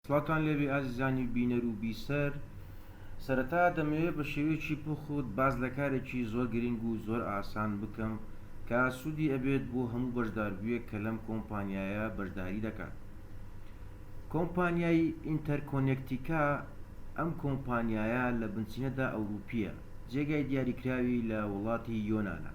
سڵاوتان لێبێ ئازیزانی بینەر و بیسەر سەرەتا دەمەوێت بە شێوەیەکی پوخت باس لە کارێکی زۆر گرنگ و زۆر ئاسان بکەم کە سوودی ئەبێت بۆ هەموو بەشداربوویەک کە لەم کۆمپانیایە بەشداری دەکات کۆمپانیای ئینتەرکۆنێکتیکا ئەم کۆمپانیایە لە بنچینەدا ئەوروپییە جێگای دیاریکراوی لە وڵاتی یۆنانە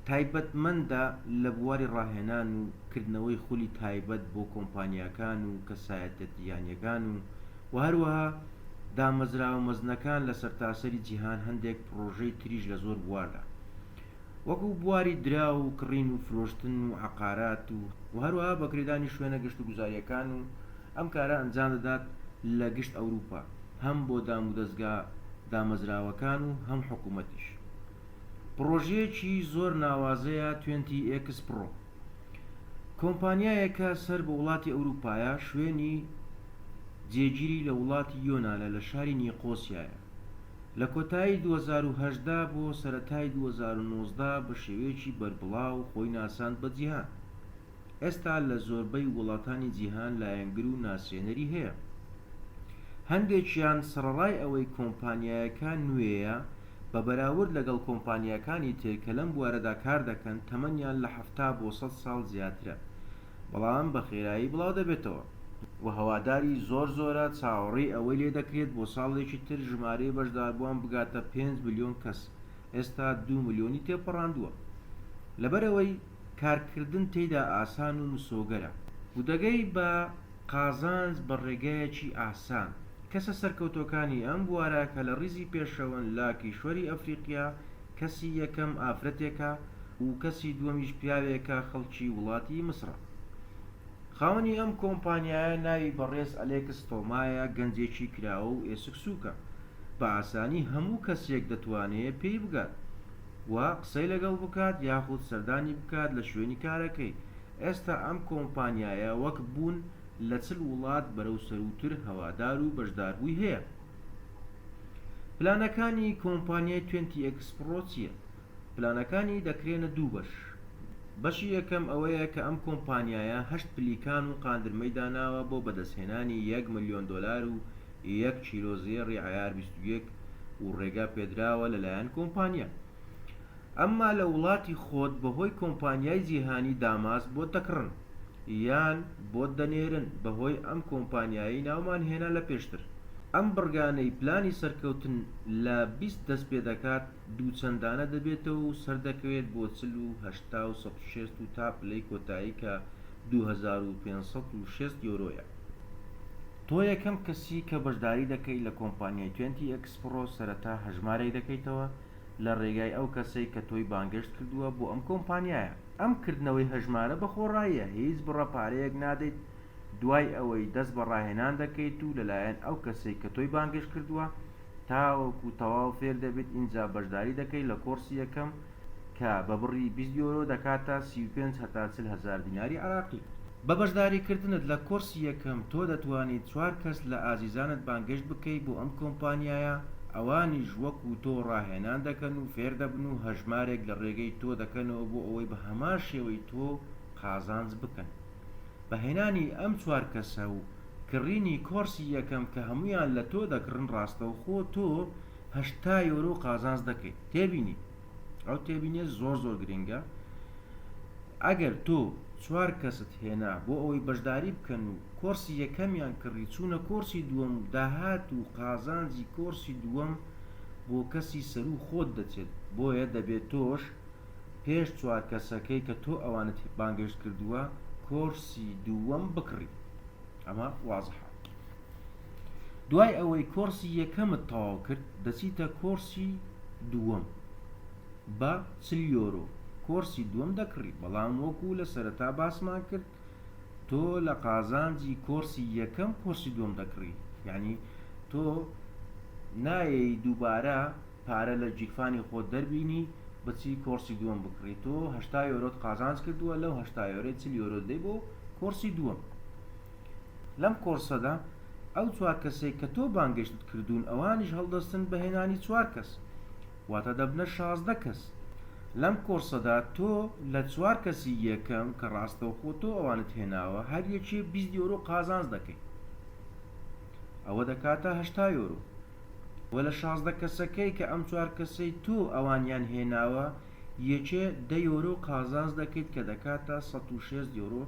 تایبەتمەندە لە بواری ڕاهێنان و کردنەوەی خولی تایبەت بۆ کۆمپانیاکان و کەسایەتیە جیهانیەکان و وە هەروەها دامەزراوە مەزنەکان لە سەرتاسەری جیهان هەندێک پڕۆژەی تریش لە زۆر بواردا وەکو بواری دراو و کڕین و فرۆشتن و عەقارات و وە هەروەها بەکرێدانی شوێنە گەشتوگوزاریەکان و ئەم کارە ئەنجام دەدات لە گشت ئەوروپا هەم بۆ دامودەزگا دامەزراوەکان و هەم حکومەتیش. پڕۆژەیەکی زۆر ناوازەیە توێنتی ئێکس پڕۆ کۆمپانیایەکە سەر بە وڵاتی ئەوروپایە شوێنی جێگیری لە وڵاتی یۆنانە لە شاری نیقۆسیایە لە کۆتایی 2018 بۆ سەرەتای 2019 بە شێوەیەکی بەربڵاو خۆی ناساند بە جیهان ئێستا لە زۆربەی وڵاتانی جیهان لایەنگر و ناسێنەری هەیە. هەندێکیان سەڕەڕای ئەوەی کۆمپانیایەکە نوێیە بە بەراورد لەگەڵ کۆمپانیاکانی تر کە لەم بوارەدا کار دەکەن تەمەنیان لە 70 بۆ 100 ساڵ زیاترە بەڵام بە خێرایی بڵاودەبێتەوە و هەواداری زۆر زۆرە چاوەڕێی ئەوەی لێدەکرێت بۆ ساڵێکی تر ژمارەی بەشداربووان بگاتە 5 ملیۆن کەس ئێستا 2 ملیۆنی تێپەڕاندووە لەبەرئەوەی کارکردن تێیدا ئاسان و مسۆگەرە و دەگەی بە قازانج بە ڕێگایەکی ئاسان. کەسە سەرکەوتوەکانی ئەم بوارە کە لە ڕیزی پێشەوەن لە کیشوەری ئەفریقیا کەسی یەکەم ئافرەتێکە و کەسی دووەمیش پیاوێکە خەڵکی وڵاتی مسڕە. خاوەنی ئەم کۆمپانیایە ناوی بەڕێز ئەلێکس تۆمایە گەنجێکی کراوە و ئێسک سووکە بە ئاسانی هەموو کەسێک دەتوانێ پێی بگات و قسەی لەگەڵ بکات یاخود سەردانی بکات لە شوێنی کارەکەی، ئێستا ئەم کۆمپانیایە وەک بوون لە 40 وڵات بەرەو سەرووتر هەوادار و بەشداربووی هەیە. پلانەکانی کۆمپانیای توێنتی ئێکس پڕۆ چییە؟ پلانەکانی دەکرێنە دوو بەش، بەشی یەکەم ئەوەیە کە ئەم کۆمپانیایە هەشت پلیکان و قاندرمەی داناوە بۆ بەدەستهێنانی یەک ملیۆن دۆلار و یەک کیلۆ زێڕی عەیار 21 و ڕێگا پێدراوە لەلایەن کۆمپانیا ئەمما لە وڵاتی خۆت بەهۆی کۆمپانیای جیهانی داماس بۆت دەکڕن یان بۆت دەنێرن بەهۆی ئەم کۆمپانیایەی ناومان هێنا لە پێشتر ئەم بڕگانەی پلانی سەرکەوتن لە 20 دەست پێدەکات دووچەندانە دەبێتەوە و سەردەکەوێت بۆ 40 و 80 و 160 و تا پلەی کۆتایی کە 2560 یۆرۆیە. تۆ یەکەم کەسی کە بەشداری دەکەی لە کۆمپانیای توێنتی ئێکس پڕۆ سەرەتا هەژمارێک دەکەیتەوە لە ڕێگای ئەو کەسەی کە تۆی بانگێشت کردووە بۆ ئەم کۆمپانیایە ئەم کردنەوەی هەژمارە بە خۆڕاییە هیچ بڕە پارەیەک نادەیت دوای ئەوەی دەست بە ڕاهێنان دەکەیت و لەلایەن ئەو کەسەی کە تۆی بانگێشت کردووە تاوەکو تەواو فێر دەبیت ئینجا بەشداری دەکەی لە کۆرسی یەکەم کە بە بڕی 20 یۆرۆ دەکاتە 35 هەتا 40 هەزار دیناری عێراقی. بە بەشداریکردنت لە کۆرسی یەکەم تۆ دەتوانیت چوار کەس لە ئازیزانت بانگهێشت بکەی بۆ ئەم کۆمپانیایە، ئەوانیش وەکو تۆ ڕاهێنان دەکەن و فێر دەبن و هەژمارێک لە ڕێگەی تۆ دەکەنەوە بۆ ئەوەی بە هەمان شێوەی تۆ قازانج بکەن. بە هێنانی ئەم چوار کەسە و کڕینی کۆرسی یەکەم کە هەموویان لە تۆ دەکڕن ڕاستەوخۆ تۆ 80 یۆرۆ قازانج دەکەیت. تێبینی، ئەو تێبینیە زۆر زۆر گرنگە ئەگەر تۆ چوار کەست هێنا بۆ ئەوەی بەشداری بکەن و کۆرسی یەکەمیان کڕی چوونە کۆرسی دووەم و داهات و قازانجی کۆرسی دووەم بۆ کەسی سەروو خۆت دەچێت بۆیە دەبێت تۆش پێش چوار کەسەکەی کە تۆ ئەوانت بانگهێشت کردووە کۆرسی دووەم بکڕی ئەمە وازحە دوای ئەوەی کۆرسی یەکەمت تەواو کرد دەچیتە کۆرسی دووەم بە 40 یۆرۆ کۆرسی دووەم دەکڕی بەڵام وەکو لە سەرەتا باسمان کرد تۆ لە قازانجی کۆرسی یەکەم کۆرسی دووەم دەکڕی یعنی تۆ نایەی دووبارە پارە لە گیرفانی خۆت دەربینی بچی کۆرسی دووەم بکڕی تۆ 80 یۆرۆت قازانج کردووە لەو 80 یۆرەی 40 یۆرۆ دەی بۆ کۆرسی دووەم لەم کۆرسەدا ئەو چوار کەسەی کە تۆ بانگێشتت کردوون ئەوانیش هەڵدەستن بە هێنانی چوار کەس واتە دەبنە 16 کەس لەم کۆرسەدا تۆ لە چوار کەسی یەکەم کە ڕاستەوخۆ تۆ ئەوانت هێناوە هەر یەکێ 20 یۆرۆ قازانج دەکەی. ئەوە دەکاتە 80 یۆرۆ. وە لە 16 کەسەکەی کە ئەم چوار کەسەی تۆ ئەوانیان هێناوە یەکێ دە یۆرۆ قازانج دەکەیت کە دەکاتە 160 یۆرۆ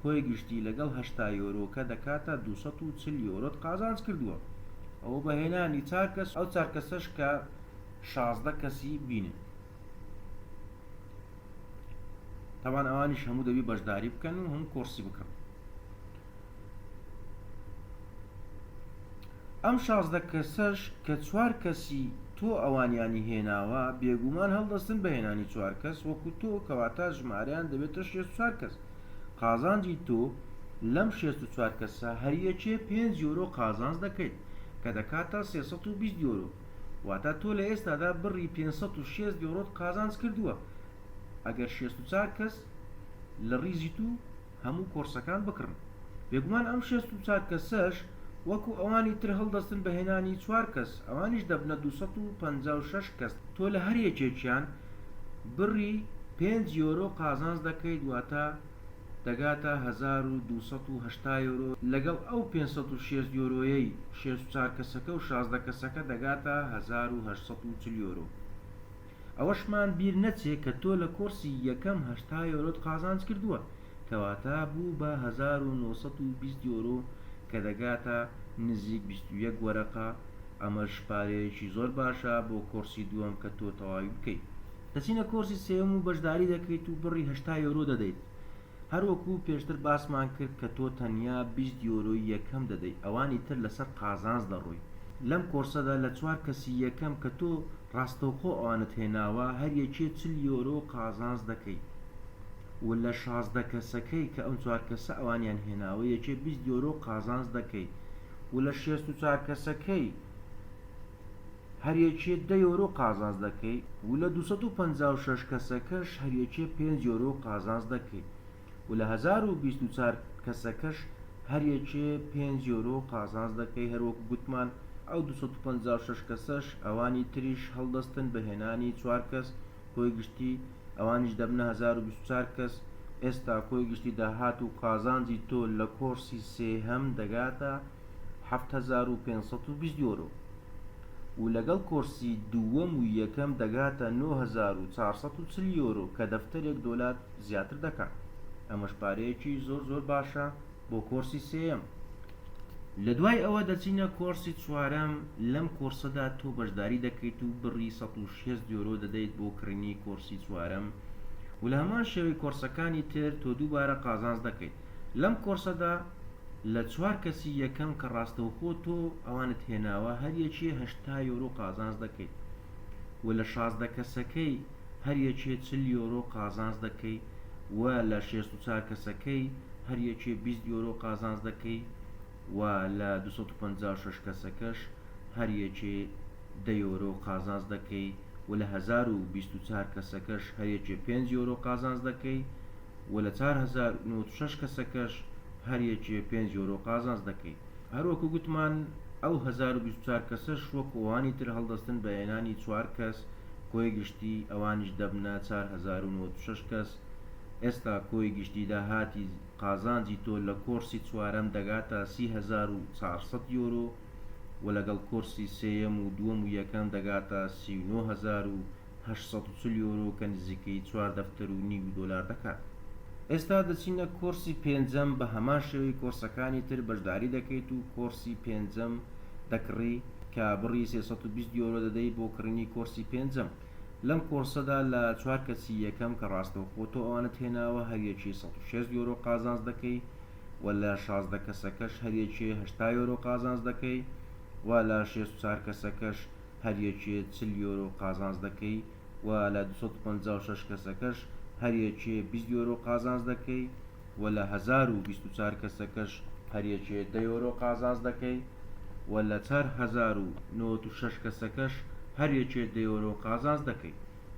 کۆی گشتی لەگەڵ 80 یۆرۆکە دەکاتە 240 یۆرۆت قازانج کردووە ئەوە بە هێنانی چار کەس ئەو چار کەسەش کە 16 کەسی بینن تەبان ئەوانیش هەموو دەبی بەشداری بکەن و هەموو کۆرسی بکڕن. ئەم 16 کەسەش کە چوار کەسی تۆ ئەوانیانی هێناوە بێگومان هەڵدەستن بە هێنانی چوار کەس وەکو تۆ کەواتە ژمارەیان دەبێتە 64 کەس قازانجی تۆ لەم 64 کەسە هەریەکێ 5 یۆرۆ قازانج دەکەیت کە دەکاتە 320 یۆرۆ واتە تۆ لە ئێستادا بڕی 560 یۆرۆت قازانج کردووە ئەگەر 64 کەس لە ڕیزی تو هەموو کۆرسەکان بکڕن. بێگومان ئەم 64 کەسەش وەکو ئەوانی تر هەڵدەستن بە هێنانی چوار کەس، ئەوانیش دەبنە 256 کەس، تۆ لە هەر یەکێکیان بڕی پێنج یۆرۆ قازانج دەکەیت واتە دەگاتە 1280 یۆرۆ لەگەڵ ئەو 560 یۆرۆیەی 64 کەسەکە و 16 کەسەکە دەگاتە 1840 یۆرۆ. ئەوەشمان بیر نەچێ کە تۆ لە کۆرسی یەکەم 80 یۆرۆت قازانج کردووە کەواتە بوو بە 1920 یۆرۆ کە دەگاتە نزیک 21 وەرەقە ئەمەش پارەیەکی زۆر باشە بۆ کۆرسی دووەم کە تۆ تەواوی بکەیت. دەچینە کۆرسی سێیەم و بەشداری دەکەیت و بڕی 80 یۆرۆ دەدەیت هەروەکو پێشتر باسمان کرد کە تۆ تەنیا 20 یۆرۆی یەکەم دەدەی ئەوانی تر لەسەر قازانج دەڕۆی لەم کۆرسەدا لە چوار کەسی یەکەم کە تۆ ڕاستەوخۆ ئەوانت هێناوە هەر یەکێ 40 یۆرۆ قازانج دەکەی و لە 16 کەسەکەی کە ئەم چوار کەسە ئەوانیان هێناوە یەکێ 20 یۆرۆ قازانج دەکەی و لە 64 کەسەکەی هەر یەکێ دە یۆرۆ قازانج دەکەی و لە 256 کەسەکەش هەر یەکێ 5 یۆرۆ قازانج دەکەی و لە 1024 کەسەکەش هەر یەکێ 5 یۆرۆ قازانج دەکەی هەروەکو گوتمان ئەو 256 کەسەش ئەوانی تریش هەڵدەستن بە هێنانی چوار کەس کۆی گشتی ئەوانیش دەبنە 1024 کەس ئێستا کۆی گشتی داهات و قازانجی تۆ لە کۆرسی سێهەم دەگاتە 7520 یۆرۆ و لەگەڵ کۆرسی دووەم و یەکەم دەگاتە 9440 یۆرۆ کە دەفتەرێک دۆلار زیاتر دەکات ئەمەش پارەیەکی زۆر زۆر باشە بۆ کۆرسی سێیەم. لە دوای ئەوە دەچینە کۆرسی چوارەم، لەم کۆرسەدا تۆ بەشداری دەکەیت و بڕی 160 یۆرۆ دەدەیت بۆ کڕینی کۆرسی چوارەم و لە هەمان شێوەی کۆرسەکانی تر تۆ دووبارە قازانج دەکەیت لەم کۆرسەدا لە چوار کەسی یەکەم کە ڕاستەوخۆ تۆ ئەوانت هێناوە هەر یەکێ 80 یۆرۆ قازانج دەکەیت و لە 16 کەسەکەی هەر یەکێ 40 یۆرۆ قازانج دەکەی و لە 64 کەسەکەی هەر یەکێ 20 یۆرۆ قازانج دەکەی و لە 256 کەسەکەش هەر یەکێ دە یۆرۆ قازانج دەکەی و لە 1024 کەسەکەش هەر یەکێ 5 یۆرۆ قازانج دەکەی و لە 4096 کەسەکەش هەر یەکێ 5 یۆرۆ قازانج دەکەی. هەروەکو گوتمان ئەو 1024 کەسەش وەکو ئەوانی تر هەڵدەستن بە هێنانی چوار کەس کۆی گشتی ئەوانیش دەبنە 4096 کەس ئێستا کۆی گشتی داهاتی قازانجی تۆ لە کۆرسی چوارەم دەگاتە 30400 یۆرۆ و لەگەڵ کۆرسی سێیەم و دووەم و یەکەم دەگاتە 39840 یۆرۆ کە نزیکەی چوار دەفتەر و نیو دۆلار دەکات. ئێستا دەچینە کۆرسی پێنجەم بە هەمان شێوەی کۆرسەکانی تر بەشداری دەکەیت و کۆرسی پێنجەم دەکڕی کە بڕی 320 یۆرۆ دەدەی بۆ کڕینی کۆرسی پێنجەم لەم کۆرسەدا لە چوار کەسی یەکەم کە ڕاستەوخۆ تۆ ئەوانت هێناوە هەر یەکێ 160 یۆرۆ قازانج دەکەی و لە 16 کەسەکەش هەر یەکێ 80 یۆرۆ قازانج دەکەی و لە 64 کەسەکەش هەر یەکێ 40 یۆرۆ قازانج دەکەی و لە 256 کەسەکەش هەر یەکێ 20 یۆرۆ قازانج دەکەی و لە 1024 کەسەکەش هەر یەکێ 10 یۆرۆ قازانج دەکەی و لە 4096 کەسەکەش هەر یەکێ 10 یۆرۆ قازانج دەکەی.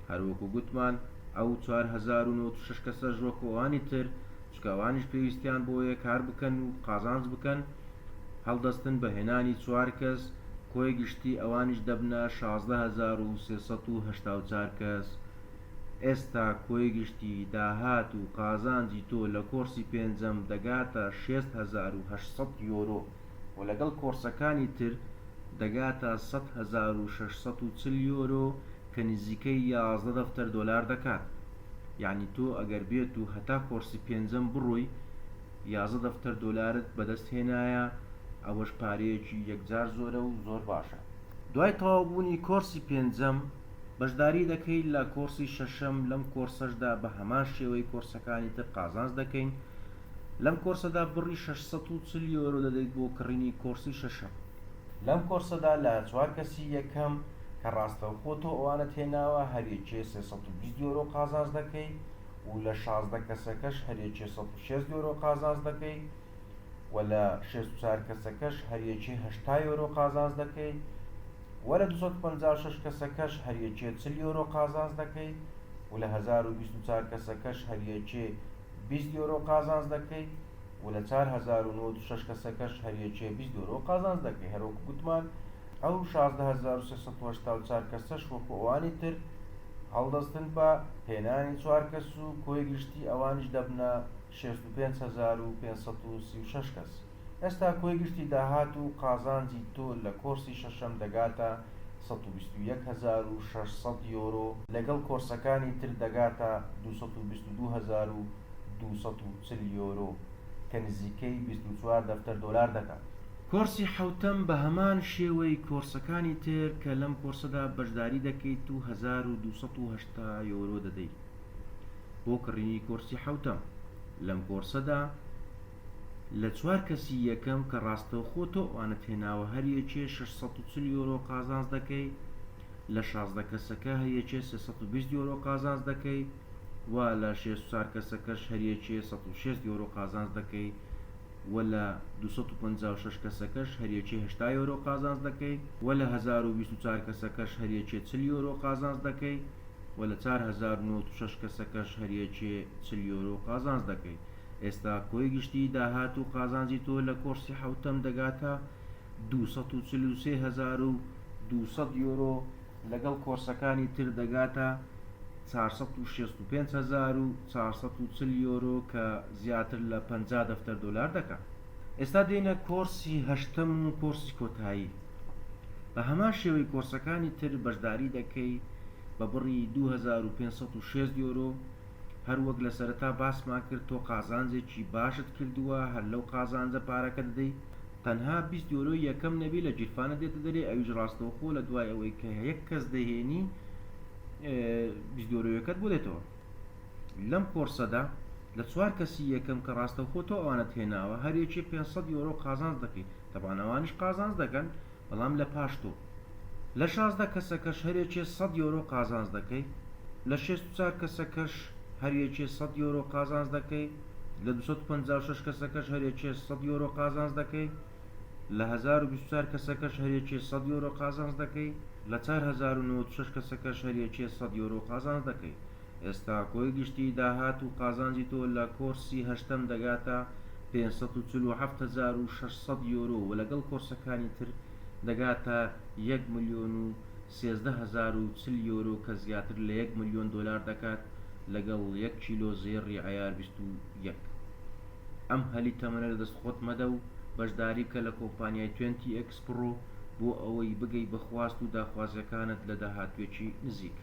هەروەکو گوتمان ئەو 4096 کەسەش وەکو ئەوانی تر چونکە ئەوانیش پێویستیان بۆیە کار بکەن و قازانج بکەن هەڵدەستن بە هێنانی چوار کەس کۆی گشتی ئەوانیش دەبنە 16384 کەس. ئێستا کۆی گشتی داهات و قازانجی تۆ لە کۆرسی پێنجەم دەگاتە 60800 یۆرۆ. و لەگەڵ کۆرسەکانی تر دەگاتە 100,640 یۆرۆ کە نزیکەی 11 دەفتەر دۆلار دەکات. یەعنی تۆ ئەگەر بێت و هەتا کۆرسی پێنجەم بڕۆی 11 دەفتەر دۆلارت بەدەست هێنایە ئەوەش پارەیەکی یەکجار زۆرە و زۆر باشە. دوای تەواوبوونی کۆرسی پێنجەم بەشداری دەکەیت لە کۆرسی شەشەم لەم کۆرسەشدا بە هەمان شێوەی کۆرسەکانی تر قازانج دەکەین لەم کۆرسەدا بڕی 640 یۆرۆ دەدەیت بۆ کڕینی کۆرسی شەشەم. لەم کۆرسەدا لە چوار کەسی یەکەم کە ڕاستەوخۆ تۆ ئەوانەت هێناوە هەر یەکێ 320 یۆرۆ قازانج دەکەی و لە 16 کەسەکەش هەر یەکێ 160 یۆرۆ قازانج دەکەی و لە 64 کەسەکەش هەر یەکێ 80 یۆرۆ قازانج دەکەی و لە 256 کەسەکەش هەر یەکێ 40 یۆرۆ قازانج دەکەی و لە 1024 کەسەکەش هەر یەکێ 20 یۆرۆ قازانج دەکەی و لە 4096 کەسەکەش هەر یەکێ 20 یۆرۆ قازانج دەکەی. هەروەکو گوتمان ئەو 16384 کەسەش وەکو ئەوانی تر هەڵدەستن بە هێنانی چوار کەس و کۆی گشتی ئەوانیش دەبنە 65536 کەس. ئێستا کۆی گشتی داهات و قازانجی تۆ لە کۆرسی شەشەم دەگاتە 121600 یۆرۆ، لەگەڵ کۆرسەکانی تر دەگاتە 222240 یۆرۆ کە نزیکەی 24 دەفتەر دۆلار دەکات. کۆرسی حەوتەم بە هەمان شێوەی کۆرسەکانی تر کە لەم کۆرسەدا بەشداری دەکەیت و 1280 یۆرۆ دەدەیت بۆ کڕینی کۆرسی حەوتەم. لەم کۆرسەدا لە چوار کەسی یەکەم کە ڕاستەوخۆ تۆ ئەوانت هێناوە هەر یەکێ 640 یۆرۆ قازانج دەکەی، لە 16 کەسەکە هەر یەکێ 320 یۆرۆ قازانج دەکەی و لە 64 کەسەکەش هەر یەکێ 160 یۆرۆ قازانج دەکەی و لە 256 کەسەکەش هەر یەکێ 80 یۆرۆ قازانج دەکەی و لە 1024 کەسەکەش هەر یەکێ 40 یۆرۆ قازانج دەکەی و لە 4096 کەسەکەش هەر یەکێ 40 یۆرۆ قازانج دەکەی. ئێستا کۆی گشتی داهات و قازانجی تۆ لە کۆرسی حەوتەم دەگاتە 243200 یۆرۆ، لەگەڵ کۆرسەکانی تر دەگاتە 465440 یۆرۆ کە زیاتر لە 50 دەفتەر دۆلار دەکات. ئێستا دێینە کۆرسی هەشتەم و کۆرسی کۆتایی. بە هەمان شێوەی کۆرسەکانی تر بەشداری دەکەی بە بڕی 2560 یۆرۆ، هەر وەک لە سەرەتا باسمان کرد تۆ قازانجێکی باشت کردووە هەر لەو قازانجە پارەکە دەدەی تەنها 20 یۆرۆی یەکەم نەبی لە گیرفانت دێتە دەرێ ئەویش ڕاستەوخۆ لە دوای ئەوەی کە یەک کەس دەهێنی 20 یۆرۆیەکەت بۆ دێتەوە. لەم کۆرسەدا لە چوار کەسی یەکەم کە ڕاستەوخۆ تۆ ئەوانت هێناوە هەر یەکێ 500 یۆرۆ قازانج دەکەی، تەبعەن ئەوانیش قازانج دەکەن بەڵام لە پاش تۆ. لە 16 کەسەکەش هەر یەکێ 100 یۆرۆ قازانج دەکەی، لە 64 کەسەکەش هەر یەکێ 100 یۆرۆ قازانج دەکەی، لە 256 کەسەکەش هەر یەکێ 100 یۆرۆ قازانج دەکەی، لە 1024 کەسەکەش هەر یەکێ 100 یۆرۆ قازانج دەکەی، لە 4096 کەسەکەش هەر یەکێ 100 یۆرۆ قازانج دەکەی. ئێستا کۆی گشتی داهات و قازانجی تۆ لە کۆرسی هەشتەم دەگاتە 547600 یۆرۆ و لەگەڵ کۆرسەکانی تر دەگاتە یەک ملیۆن و 13040 یۆرۆ کە زیاتر لە یەک ملیۆن دۆلار دەکات لەگەڵ یەک کیلۆ زێڕی عەیار 21. ئەم هەلی تەمەنە لەدەست خۆت مەدە و بەشداری بکە لە کۆمپانیای 20X Pro بۆ ئەوەی بگەی بە خواست و داخوازیەکانت لە داهاتوویەکی نزیک.